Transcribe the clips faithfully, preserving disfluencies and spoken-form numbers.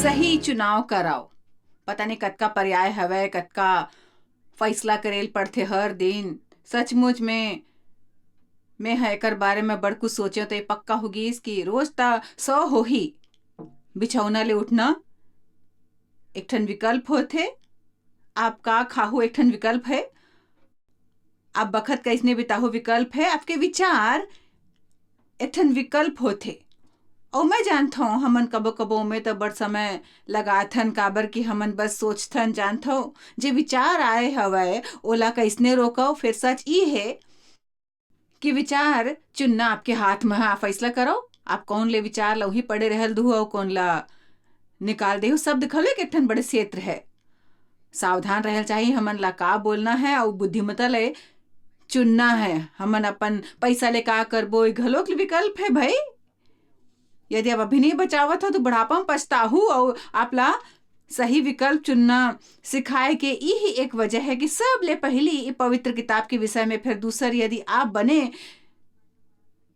सही चुनाव कराओ। पता नहीं कतका पर्याय हवय, कतका फैसला करेल पड़थे हर दिन। सचमुच में मैं ह एकर बारे में बड़ कुछ सोचे, तो ये पक्का हो गिस कि रोज त सौ होही। बिछौना ले उठना एक ठन विकल्प होथे, आप का खाहू एक ठन विकल्प है, आप बखत कैसने बिताहू विकल्प है, आपके विचार एक ठन विकल्प होथे। अउ मैं जानथौं, हमन कबो-कबो ओमे त बड़ समय लगाथन, काबर कि हमन बस सोचथन, जानथौं, जे विचार आए हवय, ओला कइसने रोकव। फेर सच ई हे कि विचार चुनना आपके हाथ म हे, आप फैसला करव, आप कौन ले विचार ल उही पड़े रहल दुहू अउ कौन ला निकाल देहू। शब्द घलो एक ठन बड़े क्षेत्र हे, सावधान रहल चाही हमन ला, का बोलना हे अउ बुद्धिमता ले चुनना हे। हमन अपन पैसा ले का करबो, ये घलोक विकल्प हे भाई। यदि आप अभी नहीं बचावत हो, तो बुढ़ापा में पछताहू अउ आप ला सही विकल्प चुनना सिखाए के इही एक वजह है कि सबले पहली ये पवित्र किताब के विषय में, फिर दूसर यदि आप बने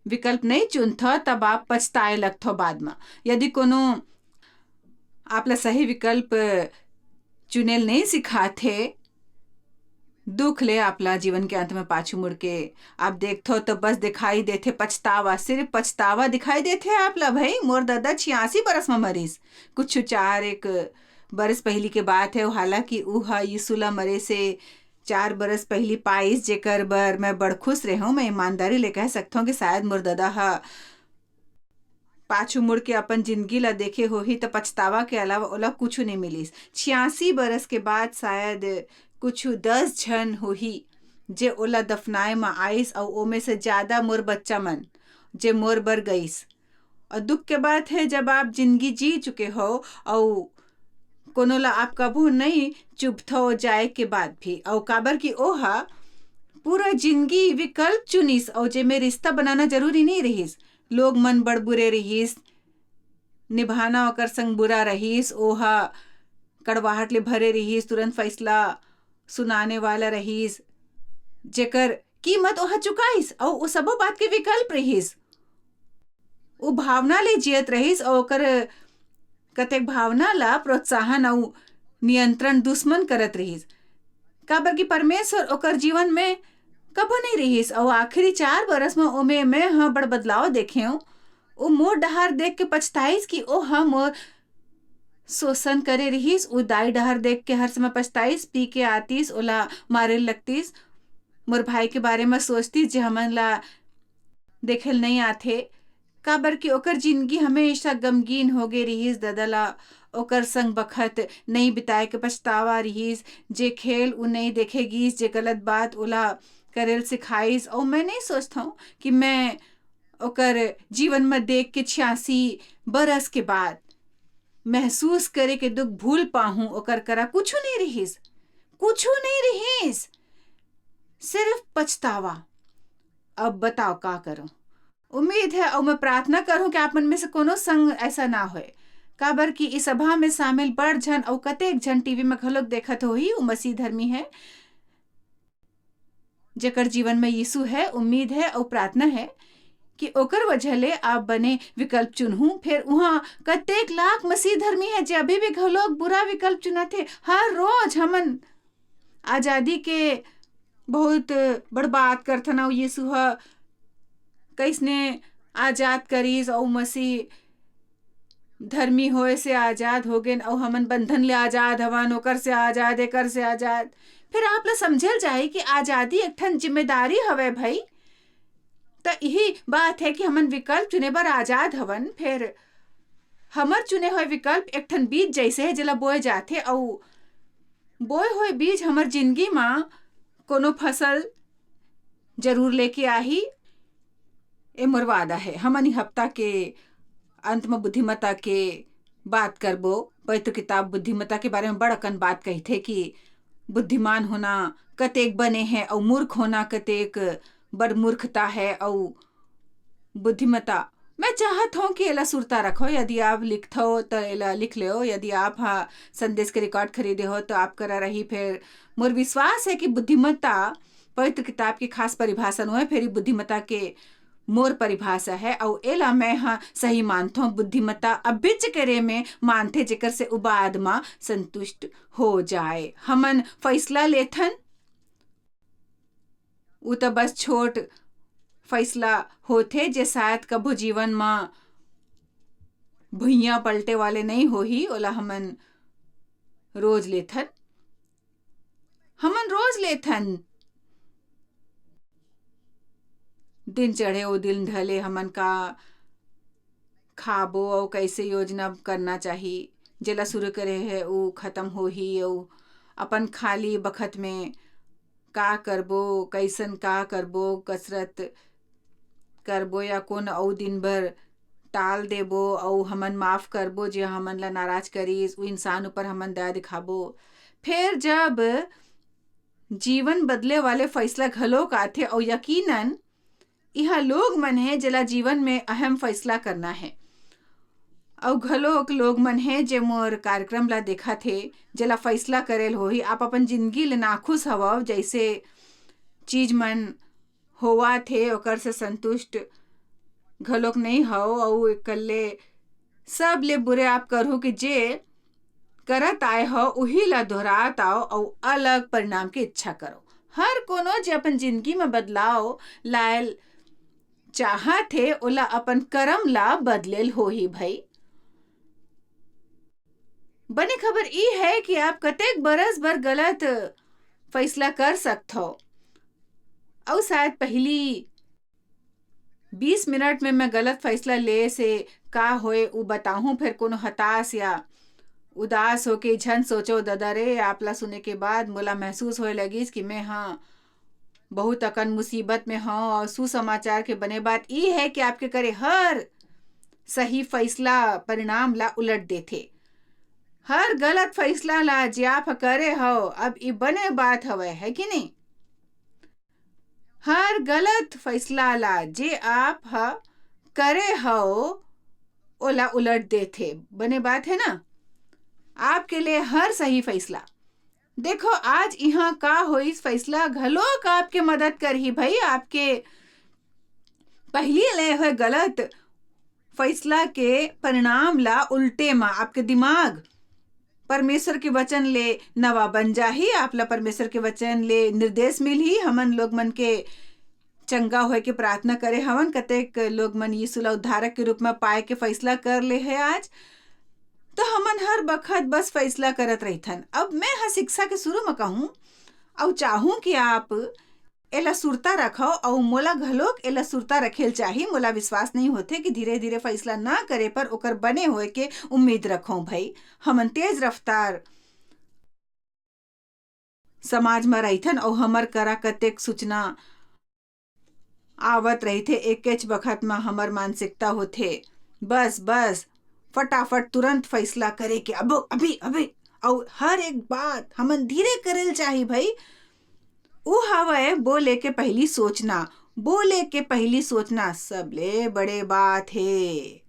विकल्प नहीं चुनथो, तब आप पछताए लगथो बाद में। यदि कोनो आप ला सही विकल्प चुनेल नहीं सिखाथे, दुख ले आप ला जीवन के अंत में पाछू मुड़ के आप देखथो, तो बस दिखाई देथे पछतावा, सिर्फ पछतावा दिखाई देथे आप ला। भाई, मोर ददा छियासी बरस में मरिस, कुछ चार एक बरस पहली के बात है। हालांकि ऊ ह यीशु ला मरे से चार बरस पहली पाइस, जेकर बर मैं बड़ खुश रेहेंव। मैं ईमानदारी ले कह सकथौं कि शायद मोर ददा ह पाछू मुड़ के अपन जिंदगी ला देखे होही, त पछतावा के अलावा ओला कुछु नहीं मिलिस। छियासी बरस के बाद शायद कुछु दस झन होही, जे ओला दफनाए म आइस, अउ ओमे से ज्यादा मोर बच्चा मन, जे मोर बर गइस। अउ दुख के बात है, जब आप जिंदगी जी चुके हो, अउ कोनो ला आप कभू नहीं चुभथो जाए के बाद भी, अउ काबर कि ओहा पूरा जिंदगी विकल्प चुनिस, अउ जेमे रिश्ता बनाना जरूरी नहीं रहिस। लोग मन बड़ बुरे रहिस, निभाना ओकर संग बुरा रहिस, ओहा कड़वाहट ले भरे रहिस, तुरंत फैसला सुनाने वाला रहिस, जेकर कीमत ओहा चुकाइस, अउ ओ सबो बात के विकल्प रहिस। उ भावना ले जियत रहिस, अउ ओकर कतेक भावना ला प्रोत्साहन अउ नियंत्रण दुश्मन करत रहिस, काबर कि परमेश्वर ओकर जीवन में कभो नहीं रहिस, अउ आखिरी चार बरस में ओमे मैं ह बड़ बदलाव देखेंव। ओ मोर डहार देख के पछताइस कि ओ ह मोर शोषण करे रहिस, उ दाई डहार देख के हर समय पछताइस, पी के आतिस, ओला मारे लगतिस। मोर भाई के बारे में सोचतिस, जे हमन ला देखेल नहीं आथे, काबर कि ओकर जिंदगी हमेशा गमगीन होगे रिहिस। ददा ला ओकर संग बखत नइ बिताए के पछतावा रिहिस, जे खेल उ नइ देखे गिस, जे गलत बात ओला करेल सिखाइस। अउ मैं नइ सोचथौं कि मैं ओकर जीवन म देख के छियासी बरस के बाद महसूस करे के दुख भूल पाहूं। ओकर करा कुछु नइ रिहिस, कुछु नइ रिहिस, सिर्फ पछतावा। अब बताओ का करूं? उम्मीद है अउ मैं प्रार्थना करूं कि आप मन में से कोनो संग ऐसा ना होए, काबर कि इस सभा में शामिल बड़ झन अउ कतेक झन टीवी में घलोक देखत होही, उ मसीह धर्मी है, जेकर जीवन में यीशु है। उम्मीद है अउ प्रार्थना है कि ओकर वजह ले आप बने विकल्प चुनहू। फेर उहाँ कतेक लाख मसीह धर्मी है, जे अभी भी घलोक बुरा विकल्प चुनत हे। हर रोज हमन आजादी के बहुत बड़ बात करथन, अउ यीशु ह कइसने आजाद करिस, अउ मसीह धर्मी होए से आजाद हो गेन, अउ हमन बंधन ले आजाद हवन, ओकर से आजाद, एकर से आजाद। फिर आप ला समझल जाए कि आजादी एक ठन जिम्मेदारी हवय भाई। त यही बात है कि हमन विकल्प चुने बर आजाद हवन। फिर हमर चुने हुए विकल्प एक ठन बीज जैसे है, जेला बोए जाथे, अउ बोए हुए बीज हमर जिंदगी म कोनो फसल जरूर लेके आही, ए मोर वादा है। हमन ई हफ्ता के अंत म बुद्धिमत्ता के बात करबो। पवित्र किताब बुद्धिमत्ता के बारे में बड़ अकन बात कहिथे कि बुद्धिमान होना कतेक बने है अउ मूर्ख होना कतेक बड़ मूर्खता है अउ बुद्धिमत्ता। मैं चाहत हूँ कि एला सुरता रखो। यदि आप लिखथो, त एला लिख लेओ। यदि आप हा संदेश के रिकॉर्ड खरीदे हो, तो आप करा रही। फिर मोर विश्वास है कि बुद्धिमत्ता पवित्र किताब की खास परिभाषा नो है, फिर ई बुद्धिमत्ता के मोर परिभाषा है, अउ एला मैं ह सही मानथों। बुद्धिमत्ता अबिच करे में मानथे, जेकर से उ बाद म संतुष्ट हो जाए। हमन फैसला लेथन, उ त बस छोट फैसला होथे, जे शायद कभू जीवन म भुइयां पलटे वाले नहीं होही, ओला हमन रोज लेथन। हमन रोज लेथन। दिन चढ़े ओ दिन ढले, हमन का खाबो अउ कैसे योजना करना चाही, जेला शुरू करे हे उ खत्म होही, अउ अपन खाली बखत में का करबो, कैसन का करबो, कसरत करबो या कोन अउ दिन भर टाल देबो, अउ हमन माफ करबो जे हमन ला नाराज करिस, उ इंसान ऊपर हमन दया दिखाबो। फेर जब जीवन बदले वाले फैसला घलोक आथे, अउ यकीनन इहाँ लोग मन हे जेला जीवन में अहम फैसला करना हे। अउ घलोक लोग मन हे जे मोर कार्यक्रम ला देखत हे, जेला फैसला करेल होही। आप अपन जिंदगी ले नाखुश हवव, जैसे चीज मन होवत हे ओकर से संतुष्ट घलोक नहीं हव, अउ एकल्ले सब ले बुरे आप करहू कि जे करत आए हव उही ला दोहरात आओ अउ अलग परिणाम के इच्छा करो। हर कोनो जे अपन जिंदगी में बदलाव लायल चाहत हे, ओला अपन करम ला बदलेल होही भई। बने खबर ई है कि आप कतेक बरस बर गलत फैसला कर सकथव, अउ शायद पहली बीस मिनट में मैं गलत फैसला ले से का होए, उ बताहूं, फिर कोनो हताश या उदास होके झन सोचो। ददा रे, आपला सुने के बाद मोला महसूस होए लगिस कि मैं हा बहुत अकन मुसीबत में हव, अउ सुसमाचार के बने बात ई है कि आपके करे हर सही फैसला परिणाम ला उलट देथे। हर गलत फैसला ला जे आप ह करे हव, अब ई बने बात हवय, है कि नहीं? हर गलत फैसला ला जे आप ह करे हव, ओला उलट देथे। बने बात है ना? आपके लिए हर सही फैसला। देखो, आज इहाँ का होइस, फैसला घलोक आपके मदद करही भई। आपके पहली ले हुए गलत फैसला के परिणाम ला उल्टे म आपके दिमाग परमेश्वर के वचन ले नवा बन जाही। आप ला परमेश्वर के वचन ले निर्देश मिलही। हमन लोग मन के चंगा होए के प्रार्थना करे हवन। कतेक लोग मन यीशु ला उद्धारक के रूप में पाए के फैसला कर ले है आज। तो हमन हर बखत बस फैसला करत रहिथन। अब मैं ह शिक्षा के शुरू में कहूँ अउ चाहूँ कि आप एला सुरता रखव अउ मोला घलोक एला सुरता रखेल चाही। मोला विश्वास नहीं होथे कि धीरे-धीरे फैसला ना करे पर ओकर बने होए के उम्मीद रखव भई। हमन तेज रफ्तार समाज म रहिथन अउ हमर करा कतेक सूचना आवत रहिथे, एकेच बखत म हमर मानसिकता होथे, बस, बस, फटाफट, तुरंत फैसला करे के, अबो, अभी, अभी। अउ हर एक बात हमन धीरे करेल चाही भई। उ हवय बोले के पहिली सोचना, बोले के पहिली सोचना सबले बड़े बात हे।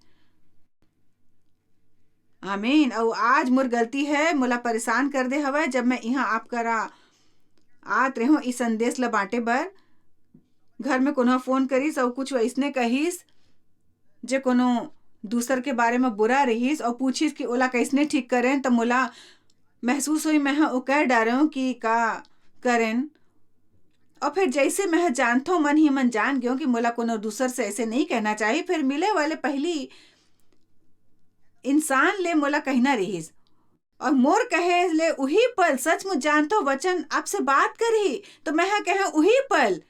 आमीन। अउ आज मोर गलती है, मोला परेशान कर दे हवय, जब मैं इहाँ आप करा आत रेहों ई संदेश ल बांटे बर। घर में कोनो फोन करिस अउ कुछ अइसने कहिस, जे कोनो दूसर के बारे में बुरा रहिस अउ पूछिस कि ओला कइसने ठीक करें, त मोला महसूस होई, मैं ह ओ कह डारेंव कि का करें। अउ फिर जैसे मैं ह जानथों, मन ही मन जान गेंव कि मोला कोनो दूसर से ऐसे नहीं कहना चाहिए। फिर मिले वाले पहली इंसान ले मोला कहना रहिस, और मोर कहे ले उही पल, सचमुच जानथों, वचन आपसे बात करही, तो मैं ह कहे उही पल,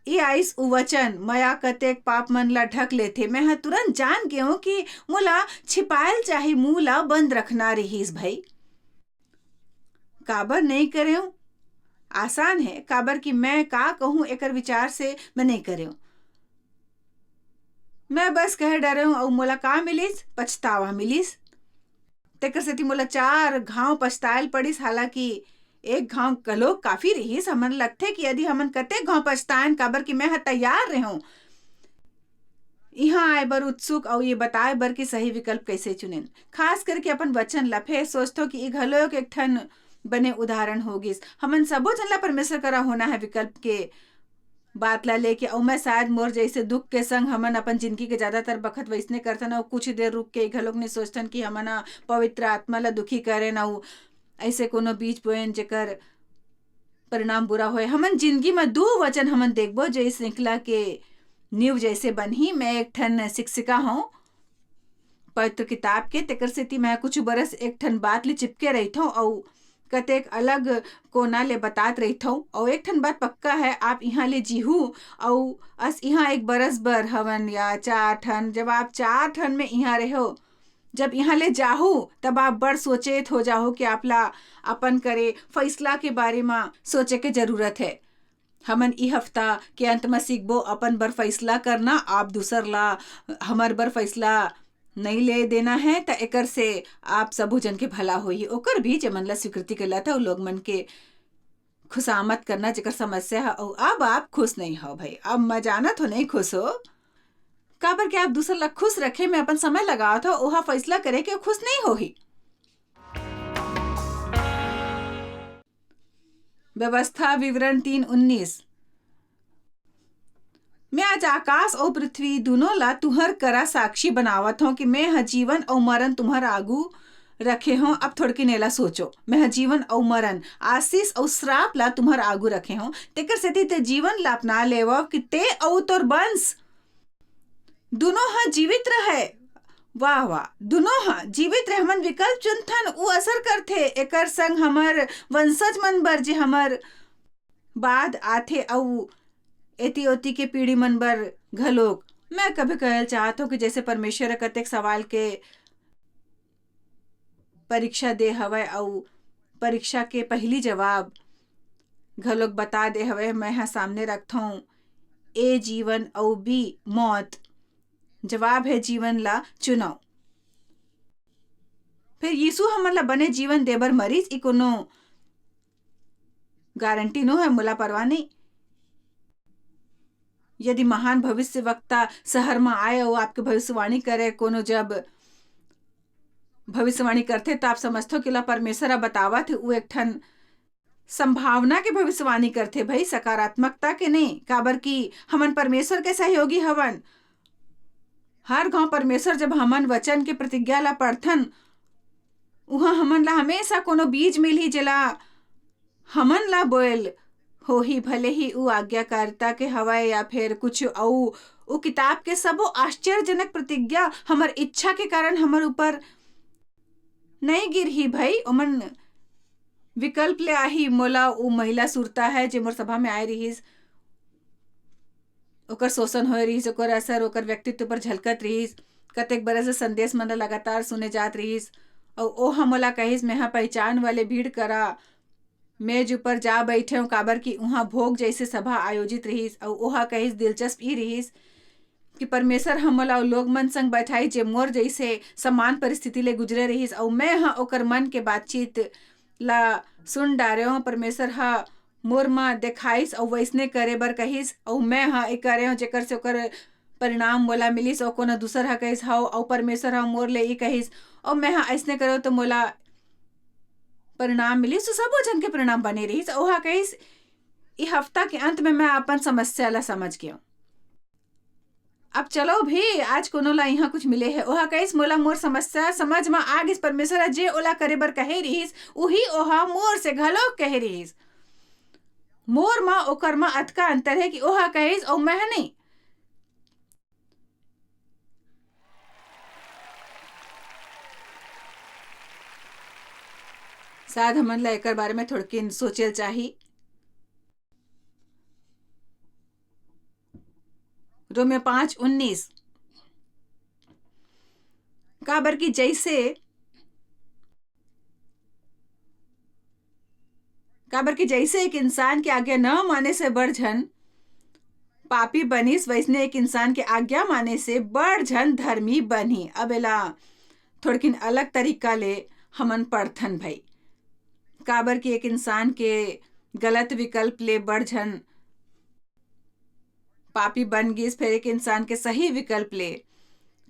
ये आइस उ वचन, मया कतेक पाप मन ला ढक लेथे। मैं ह तुरंत जान गेंव कि मोला छिपायल चाही, मुंह ला बंद रखना रहिस भई। काबर नहीं करेंव? आसान है, काबर कि मैं का कहूँ एकर विचार से मैं नहीं करेंव। मैं बस कह डरेंव अउ मोला का मिलिस? पछतावा मिलिस। तेकर सेती मोला चार घांव पछतायल पड़िस, हालांकि एक घांव घलो काफी रिहिस। हमन लगथे कि यदि हमन कतेक घांव पछतायन, काबर कि मैं ह तैयार रेहेंव इहां आए बर उत्सुक अउ ये बताए बर कि सही विकल्प कइसे चुनेन, खास करके अपन वचन ला। फेर सोचथों कि ये घलो एक ठन बने उदाहरण होगिस। हमन सबो झन ला परमेश्वर करा होना है विकल्प के बात ला लेके, अउ मैं शायद मोर जैसे दुख के संग हमन अपन जिंदगी के ज्यादातर बखत वैसने करथन, अउ कुछ देर रुक के घलोक नहीं सोचथन कि हमन ह पवित्र आत्मा ला दुखी करेन, अउ ऐसे कोनो बीज बोएन जेकर परिणाम बुरा होए। हमन जिंदगी में दू वचन हमन देखबो, जो इस श्रृंखला के नींव जैसे बनही। मैं एक ठन शिक्षिका हूँ पवित्र किताब के, तेकर सेती मैं कुछ बरस एक ठन बात ले चिपके रहिथौं अउ कतेक अलग कोना ले बतात रहिथौं। अउ एक ठन बात पक्का है, आप इहाँ ले जीहू अउ अस इहाँ एक बरस बर हवन या चार ठन, जब आप चार ठन में इहाँ रहो, जब इहाँ ले जाहू, तब आप बड़ सोचेत हो जाहू कि आप ला अपन करे फैसला के बारे म सोचे के जरूरत है। हमन ई हफ्ता के अंत म सीखबो अपन बर फैसला करना। आप दूसर ला हमर बर फैसला नहीं ले देना है, त एकर से आप सबो जन के भला होही, ओकर भी जेमन ला स्वीकृति के लत है, उ लोग मन के खुशामद करना जेकर समस्या है। अउ अब आप खुश नहीं हो भाई, अब मैं जानत हो नहीं खुश हो, काबर के आप दूसर ला खुश रखे में अपन समय लगावत हो, ओहा फैसला करे के खुश नहीं होही। व्यवस्था विवरण तीन उन्नीस। मैं आज आकाश अउ पृथ्वी दुनों ला तुहर करा साक्षी बनावत हौं कि मैं ह जीवन अउ मरण तुम्हर आगू रखे हौं। अब थोड़किन एला सोचो, मैं ह जीवन अउ मरण, आशीष अउ श्राप ला तुम्हर आगू रखे हौं। तेकर सेती ते जीवन ला अपना लेवव कि ते अउ तोर वंश दुनों ह जीवित रहय। वाह, वाह, दुनों ह जीवित रहे। हमन विकल्प चुनथन, उ असर करथे। एकर संग हमर वंशज मन बर, जे हमर बाद आथे, अउ एती ओती के पीढ़ी मन बर घलोक। मैं कभी कहल चाहत हौं कि जैसे परमेश्वर ह कतेक सवाल के परीक्षा दे हवय, अउ परीक्षा के पहिली जवाब घलोक बता दे हवय, मैं ह सामने रखथौं, ए जीवन अउ बी मौत। जवाब है जीवन ला चुनव। फिर यीशु हमन ला बने जीवन देबर मरीच, ई कोनो गारंटी नो है, मोला परवाह नहीं। यदि महान भविष्यवक्ता शहर म आए अउ आपके भविष्यवाणी करे, कोनो जब भविष्यवाणी करथे, त आप समझथो कि ला परमेश्वर ह बतावत हे, उ एक ठन संभावना के भविष्यवाणी करथे भाई, सकारात्मकता के नहीं, काबर कि हमन परमेश्वर के सहयोगी हवन। हर घाव परमेश्वर जब हमन वचन के प्रतिज्ञा ला पढ़थन, उहाँ हमन ला हमेशा कोनो बीज मिलही, जेला हमन ला बोयल होही, भले ही उ आज्ञाकारिता के हवय या फिर कुछ अउ। उ किताब के सबो आश्चर्यजनक प्रतिज्ञा हमर इच्छा के कारण हमर ऊपर नहीं गिरही भाई, ओमन विकल्प ले आही। मोला उ महिला सुरता है, जे मोर सभा में आए रिहिस, ओकर शोषण होए रिहिस, ओकर असर ओकर व्यक्तित्व पर झलकत रिहिस। कतेक बरस से संदेश मन ला लगातार सुने जात रिहिस, अउ ओह मोला कहिस, "मेंहा पहिचान वाले भीड़ करा मेज ऊपर जा बइठेंव, काबर कि उहाँ भोग जइसे सभा आयोजित रिहिस।" अउ ओह कहिस, दिलचस्प ई रिहिस कि परमेश्वर ह मोला ओ लोग मन संग बैठाई, जे मोर जइसे समान परिस्थिति ले गुजरे रिहिस, अउ मैं ह ओकर मन के बातचीत ला सुन डारेंव। परमेश्वर ह मोर म देखाइस अउ वइसने करे बर कहिस, अउ मैं ह ए करेंव, जेकर से ओकर परिणाम मोला मिलिस। अउ कोनो दूसर ह कहिस, "हव," अउ परमेश्वर ह मोर ले ई कहिस, अउ मैं ह अइसने करेंव, तो मोला परिणाम मिलिस। तो सबो झन के परिणाम बने रिहिस। अउ ओह कहिस, "ई हफ्ता के अंत में मैं अपन समस्या ला समझ गेंव।" अब चलो भी, आज कोनो ला इहाँ कुछ मिले हे। ओह कहिस, "मोला मोर समस्या समझ म आ गिस, परमेश्वर ह जे ओला करे बर कहे रिहिस, उही ओह मोर से घलो कहे रिहिस। मोर म ओकर म अतका अंतर हे कि ओह कहिस अउ मैं ह नहीं।" शायद हमन ला एकर बारे में थोड़किन सोचेल चाही। रोमियो पाँच उन्नीस, काबर कि जइसे, काबर कि जइसे एक इंसान के आज्ञा न माने से बड़ झन पापी बनिस, वइसने एक इंसान के आज्ञा माने से बड़ झन धर्मी बनही। अब एला थोड़किन अलग तरीका ले हमन पढ़थन भई, काबर कि एक इंसान के गलत विकल्प ले बड़ झन पापी बन गिस, फेर एक इंसान के सही विकल्प ले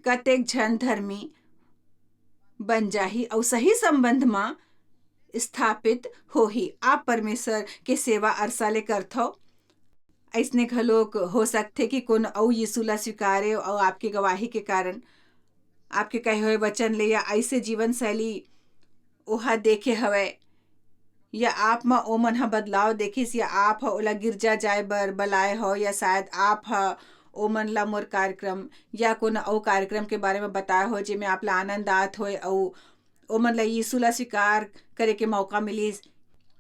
कतेक झन धर्मी बन जाही अउ सही संबंध म स्थापित होही। आप परमेश्वर के सेवा अरसा ले करथव। अइसने घलोक हो सकथे कि कोनो अउ यीशु ला स्वीकारे अउ आपके गवाही के कारण, आपके कहे हुए वचन ले या अइसे जीवन शैली ओहा देखे हवय, या आप म ओमन ह बदलाव देखिस, या आप ह ओला गिरजा जाए बर बलाए हो, या शायद आप ह ओमन ला मोर कार्यक्रम या कोनो अउ कार्यक्रम के बारे म बताए हो, जेमे आप ला आनंद आत होय अउ ओमन ला यीशु ला स्वीकार करे के मौका मिलिस।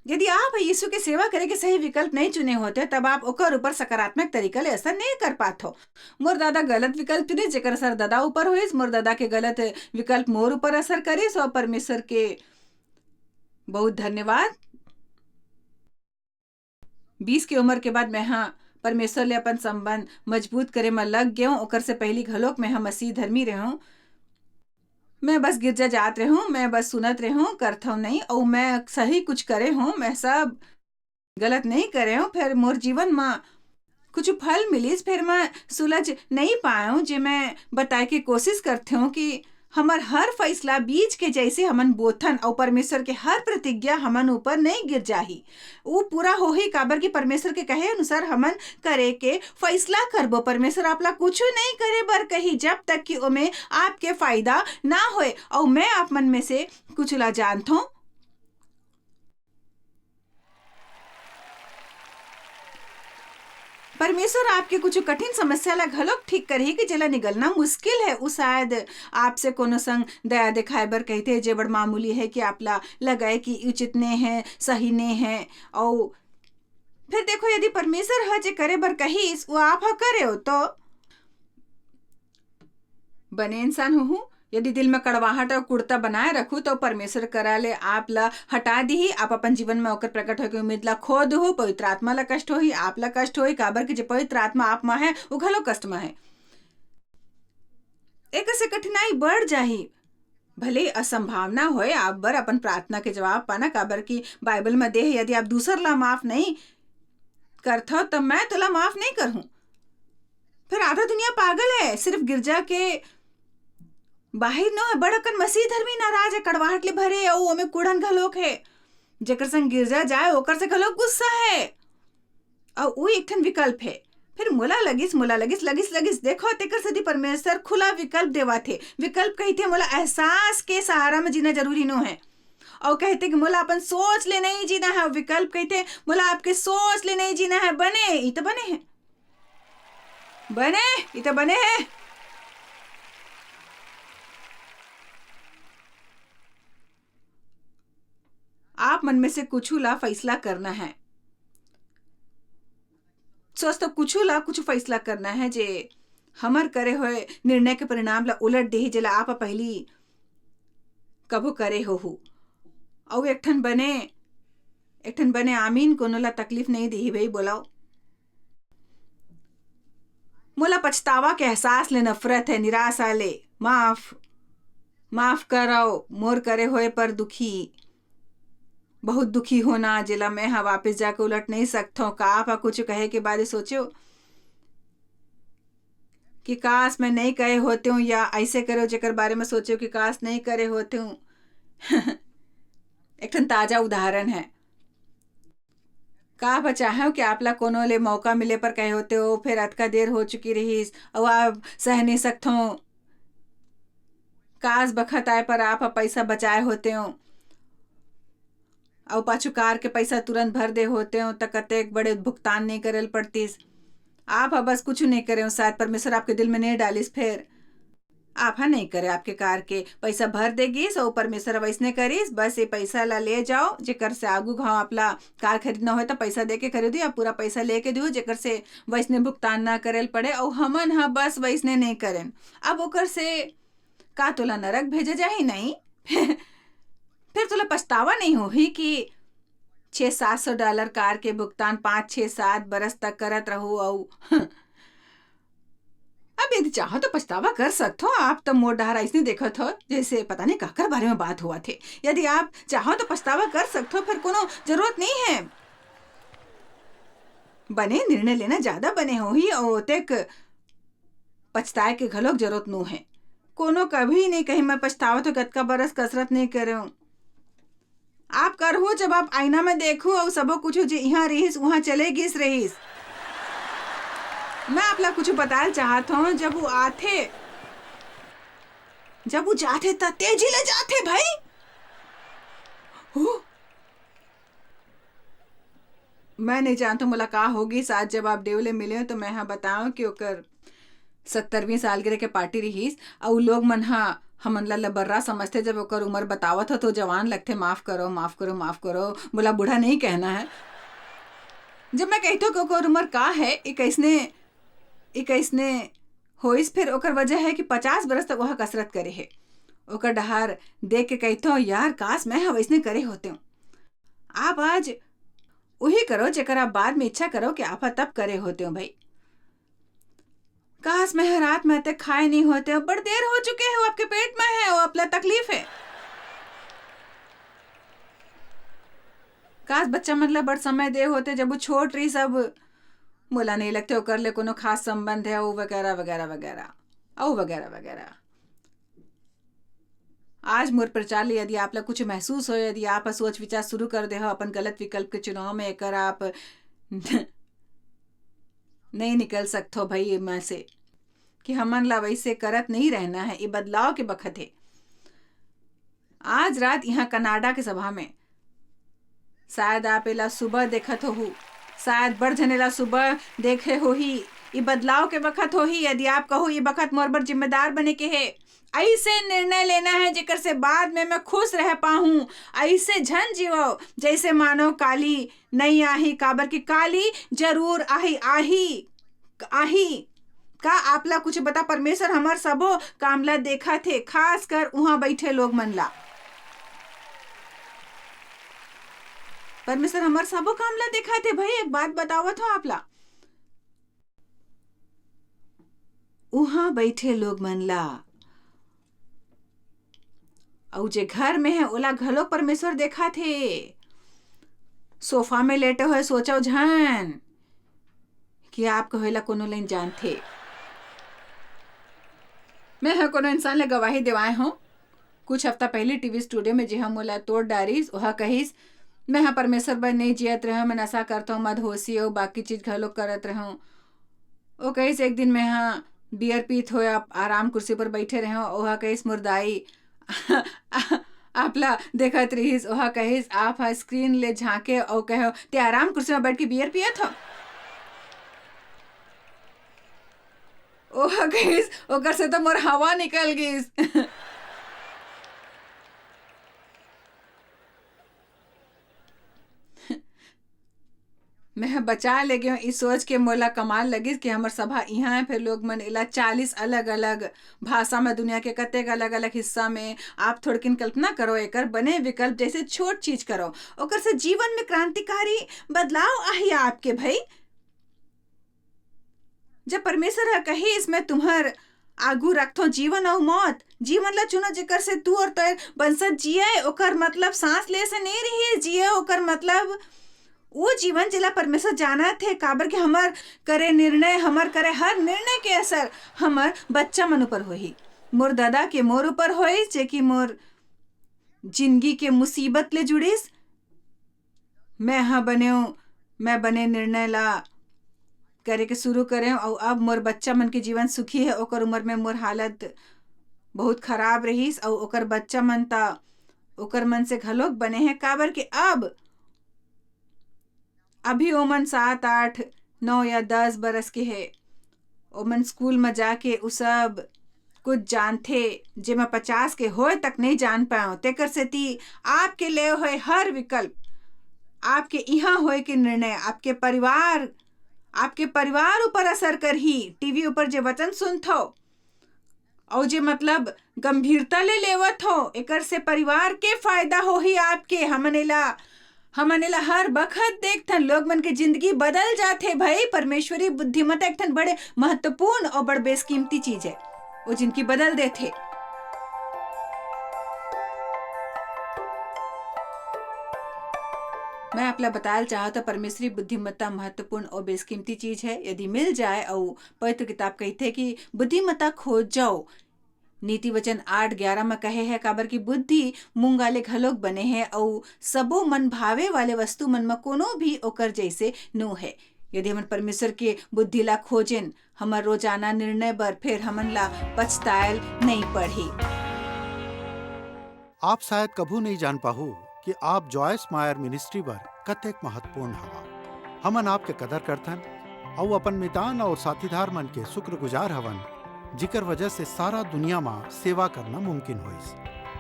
यदि आप यीशु के सेवा करे के सही विकल्प नहीं चुने होते, तब आप ओकर ऊपर सकारात्मक तरीका ले असर नहीं कर पात हो। मोर दादा गलत विकल्प चुनिस, जेकर असर दादा ऊपर होइस। मोर दादा के गलत विकल्प मोर ऊपर असर करिस, और परमेश्वर के बहुत धन्यवाद। बीस के उम्र के बाद मैं हा परमेश्वर ले अपन संबंध मजबूत करे म लग गेंव। ओकर से पहिली घलोक मैं हा मसीह धर्मी रेहेंव। मैं बस गिरजा जात रेहेंव, मैं बस सुनत रेहेंव, करथंव नहीं, अउ मैं सही कुछ करे हंव, मैं सब गलत नहीं करे हंव। फेर मोर जीवन म कुछ फल मिलिस, फेर मैं सुलझ नहीं पाएंव, जे मैं बताए के कोशिश करथंव कि हमर हर फैसला बीज के जैसे हमन बोथन, अउ परमेश्वर के हर प्रतिज्ञा हमन ऊपर नहीं गिर जाही। वो पूरा होही, काबर कि परमेश्वर के कहे अनुसार हमन करे के फैसला करबो। परमेश्वर आप ला कुछ नहीं करे बर कही, जब तक कि ओमे आपके फायदा ना होए। अउ मैं आप मन में से कुछ ला जानथंव। परमेश्वर आपके कुछ कठिन समस्या ला घलोक ठीक करही कि जेला निगलना मुश्किल है। उ शायद आपसे कोनो संग दया दिखाए बर कहिथे, जे बड़ मामूली है कि आप ला लगय कि उचित ने है, सही ने है। अउ फिर देखो, यदि परमेश्वर ह जे करे बर कहिस, वो आप ह करे हो, तो बने इंसान होहू। यदि दिल में कड़वाहट और कुड़ता बनाए रखू, तो परमेश्वर करा ले आप ला हटा दीही। आप अपन जीवन में ओकर प्रकट होए के उम्मीद ला खो देहू। पवित्र आत्मा ला कष्ट होही, आप ला कष्ट होही, काबर कि जे पवित्र आत्मा आप मा है, वो घलो कष्ट मा है। एकर से कठिनाई बढ़ जाही। भले असंभावना होए आप बर अपन प्रार्थना के जवाब पाना, काबर कि बाइबल में दे हे, यदि आप दूसर ला माफ नहीं करथव, त मैं तोला माफ नहीं करहूं। फिर आधा दुनिया पागल है, सिर्फ गिरजा के बाहिर नो है, बड़ अकन मसीह धर्मी नाराज है, कड़वाहट ले भरे, अउ ओमे कुड़न घलोक है। जेकर संग गिरजा जाए, ओकर से घलोक गुस्सा है। अउ उ एक ठन विकल्प है। फिर मोला लगिस, मोला लगिस, लगिस, लगिस। देखो, तेकर सेती परमेश्वर खुला विकल्प देवाथे। विकल्प कहिथे, मोला एहसास के सहारा में जीना जरूरी नो है। अउ कहथे कि मोला अपन सोच ले नहीं जीना है। विकल्प कहिथे, मोला आपके सोच ले नहीं जीना है। बने, ई तो बने है। बने, ई तो बने है। आप मन में से कुछू ला फैसला करना है। सोच तो कुछू ला कुछ फैसला करना है, जे हमर करे हुए निर्णय के परिणाम ला उलट देही, जेला आप पहिली कभू करे होहू। अउ एक ठन बने, एक ठन बने आमीन कोनो ला तकलीफ नहीं देही भाई, बोलाओ। मोला पछतावा के एहसास ले नफरत है, निराशा ले। माफ, माफ करव, मोर करे होए पर दुखी, बहुत दुखी होना, जेला मैं ह वापस जाके उलट नहीं सकथव। का आप ह कुछ कहे के बारे सोचेव कि काश मैं नहीं कहे होतेव, या ऐसे करेव जेकर बारे में सोचेव कि काश नहीं करे होतेव? एक ठन ताजा उदाहरण है। का आप चाहेव कि आप ला कोनो ले मौका मिले पर कहे होतेव, फिर अतका देर हो चुकी रहीस, अउ आप सह नहीं सकथव। काश बखत आए पर आप ह पैसा बचाए होतेव, अउ पाछू कार के पैसा तुरंत भर दे होतेव, त कतेक बड़े भुगतान नहीं करे ल पड़तीस। आप ह बस कुछ नहीं करेव, शायद परमेश्वर आपके दिल में नहीं डालिस, फिर आप ह नहीं करे, आपके कार के पैसा भर दे गिस, अउ परमेश्वर अब अइसने करिस, बस ये पैसा ला ले जाओ, जेकर से आगू घाव आप ला कार खरीदना होय, त पैसा दे के खरीदी, आप पूरा पैसा लेके दियो, जेकर से वैसने भुगतान ना करे ल पड़े। अउ हमन ह बस वैसने नहीं करेन। अब ओकर से का तोला नरक भेजे जाही? नहीं। फिर तोला पछतावा नहीं होही कि छः सात सौ डॉलर कार के भुगतान पाँच, छः, सात बरस तक करत रहू, अउ अब यदि चाहो तो पछतावा कर सकथो। आप तो मोर डहर अइसने देखत हो, जैसे पता नहीं काकर बारे में बात हुआ थे। यदि आप चाहो तो पछतावा कर सकथो, फिर कोनो जरूरत नहीं है। बने निर्णय लेना ज्यादा बने होही, अउ ओतेक पछताए के घलोक जरूरत नो है। कोनो कभी नहीं कही, "मैं पछतावत हो, कतका बरस कसरत नहीं करेव।" आप करहू, जब आप आईना में देखहू, अउ सबो कुछ जे इहाँ रहीस, उहाँ चले गिस रहीस। मैं आप ला कुछ बताए चाहत हूँ, जब वो आथे, जब वो जाथे त तेजी ले जाथे भाई। हो, मैं नहीं जानत हूँ मोला का होगी। आज जब आप देव ले मिले हो तो मैं हा बताऊँ कि ओकर सत्तरवीं सालगिरह के पार्टी रहीस, अउ लोग मन हा हमन ला लबर्रा समझथे। जब ओकर उम्र बतावत हो तो जवान लगथे। माफ करो, माफ करो, माफ करो, मोला बूढ़ा नहीं कहना है। जब मैं कहती हूँ कि ओकर उम्र का है, ये कैसने, ये कैसने होइस, फिर ओकर वजह है कि पचास बरस तक वह कसरत करे है। ओकर डहार देख के कहती हूँ, यार काश मैं हा वैसने करे होते हूँ। आप आज वही करो जेकर आप बाद में इच्छा करो कि आप तब करे होते हो भाई। काश मैं हा रात में अतक खाए नहीं होते हो, बड़ देर हो चुके हो, आपके पेट में है, वो अपना तकलीफ है। काश बच्चा मन ला बड़ समय दे होते जब वो छोट रही। सब मोला नहीं लगते ओकर ले कोनो खास संबंध है, वो वगैरह वगैरह वगैरह, और वगैरह वगैरह। आज मोर प्रचार ले यदि आप ला कुछ महसूस हो, यदि आप सोच विचार शुरू कर दे हो अपन गलत विकल्प के चुनाव में, एकर आप नहीं निकल सकथो भाई एमा से, कि हमन ला वैसे करत नहीं रहना है। ये बदलाव के बखत है। आज रात यहाँ कनाडा के सभा में शायद आप एला सुबह देखत होहू, शायद बड़ झन एला सुबह देखे होही। ये बदलाव के बखत होही। यदि आप कहो ये बखत मोर बर जिम्मेदार बने के है, ऐसे निर्णय लेना है जेकर से बाद में मैं खुश रह पाहूं। ऐसे झन जीवो जैसे मानो काली नहीं आही, काबर कि काली जरूर आही, आही, आही। का आप ला कुछ बता, परमेश्वर हमर सबो काम ला देखत हे, खास कर उहाँ बैठे लोग मन ला। परमेश्वर हमर सबो काम ला देखत हे भाई। एक बात बतावत हो आप ला, उहाँ बैठे लोग मन ला, अउ जे घर में है ओला घलो परमेश्वर देखत हे। सोफा में लेटे होए सोचो झन कि आप कहेला कोनो लेन जानथे। मैं ह कोनो इंसान ले गवाही देवाए हूँ। कुछ हफ्ता पहले टीवी स्टूडियो में जेहा मोला तोड़ डारिस, ओहा कहिस, मैं ह परमेश्वर बर नहीं जियत रहूं, मैं नशा करत हूं, मदहोशी अउ बाकी चीज घलो करत रहूं। ओ कहिस, एक दिन मैं ह बियर पीत होए आप आराम कुर्सी पर बैठे रहूं, ओहा कहिस, मोर दाई आप ला देखत रहिस, ओहा कहिस, आप ह स्क्रीन ले झांके अउ कहो, ते आराम कुर्सी में बैठ के बियर पियत हो? ओहा कहिस, ओकर से तो मोर हवा निकल गिस। मैं ह बचा ले गेंव, ई सोच के मोला कमाल लगिस कि हमर सभा इहाँ है, फिर लोग मन एला चालीस अलग-अलग भाषा में, दुनिया के कतेक अलग-अलग हिस्सा में। आप थोड़किन कल्पना करो एकर बने विकल्प, जैसे छोट चीज करो, ओकर से जीवन में क्रांतिकारी बदलाव आही आपके भई। जब परमेश्वर ह कहिस, "मैं तुम्हर आगू रखथों जीवन अउ मौत, जीवन ला चुनो, जेकर से तू अउ तोर वंशज जिये," ओकर मतलब सांस ले से नहीं रही जिये, ओकर मतलब वो जीवन जेला परमेश्वर जानत हे, काबर के हमर करे निर्णय, हमर करे हर निर्णय के असर हमर बच्चा मन ऊपर होही। मोर दादा के मोर ऊपर होइस, जे कि मोर जिंदगी के मुसीबत ले जुड़िस। मैं ह बनेव, मैं बने निर्णय ला करे के शुरू करेव, अउ अब मोर बच्चा मन के जीवन सुखी है। ओकर उम्र में मोर हालत बहुत खराब रहीस, अउ ओकर बच्चा मन ता ओकर मन से घलोक बने है, काबर के अब अभी ओमन सात, आठ, नौ या दस बरस के हे। ओमन स्कूल म जाके उ सब कुछ जानथे, जेमा पचास के होए तक नहीं जान पाएव। तेकर सेती आपके ले होए हर विकल्प, आपके इहाँ होए के निर्णय, आपके परिवार, आपके परिवार ऊपर असर करही। टीवी ऊपर जे वचन सुनथो, अउ जे मतलब गंभीरता ले लेवत हो, एकर से परिवार के फायदा होही आपके। हमन एला, हमन एला हर बखत देखथन, लोग मन के जिंदगी बदल जाथे भाई। परमेश्वरी बुद्धिमत्ता एक ठन बड़े महत्वपूर्ण और बड़ बेसकीमती चीज है, वो जिंदगी बदल देथे। मैं आप ला बतायल चाहत हूँ, परमेश्वरी बुद्धिमत्ता महत्वपूर्ण और बेसकीमती चीज है। यदि मिल जाए, अउ पवित्र किताब कहिथे कि बुद्धिमत्ता खोजव, नीति वचन आठ ग्यारह म कहे है, काबर कि बुद्धि मूंगा ले घलोक बने है, अउ सबो मन भावे वाले वस्तु मन म कोनो भी ओकर जैसे नो है। यदि हमन परमेश्वर के बुद्धि ला खोजेन, हमर रोजाना निर्णय बर फेर हमन ला पछतायल नहीं पड़ही। आप शायद कभू नहीं जान पाहू कि आप जॉयस मायर मिनिस्ट्री बर कतेक महत्वपूर्ण हवा। हमन आपके कदर करथन अउ अपन मितान और साथीदार मन के शुक्रगुजार हवन, जिकर वजह से सारा दुनिया मा सेवा करना मुमकिन होइस।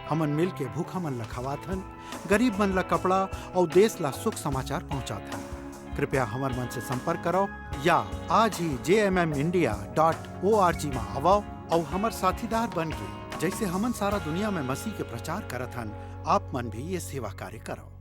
हमन मिल के भूखा मन ला खवाथन, गरीब मन ला कपड़ा अउ देश ला सुख समाचार पहुंचाथन। कृपया हमर मन से संपर्क करो या आज ही जे M M India dot O R G मा आवो अउ हमर साथीदार बन के, जैसे हमन सारा दुनिया में मसीह के प्रचार करत हन, आप मन भी ये सेवा कार्य करो।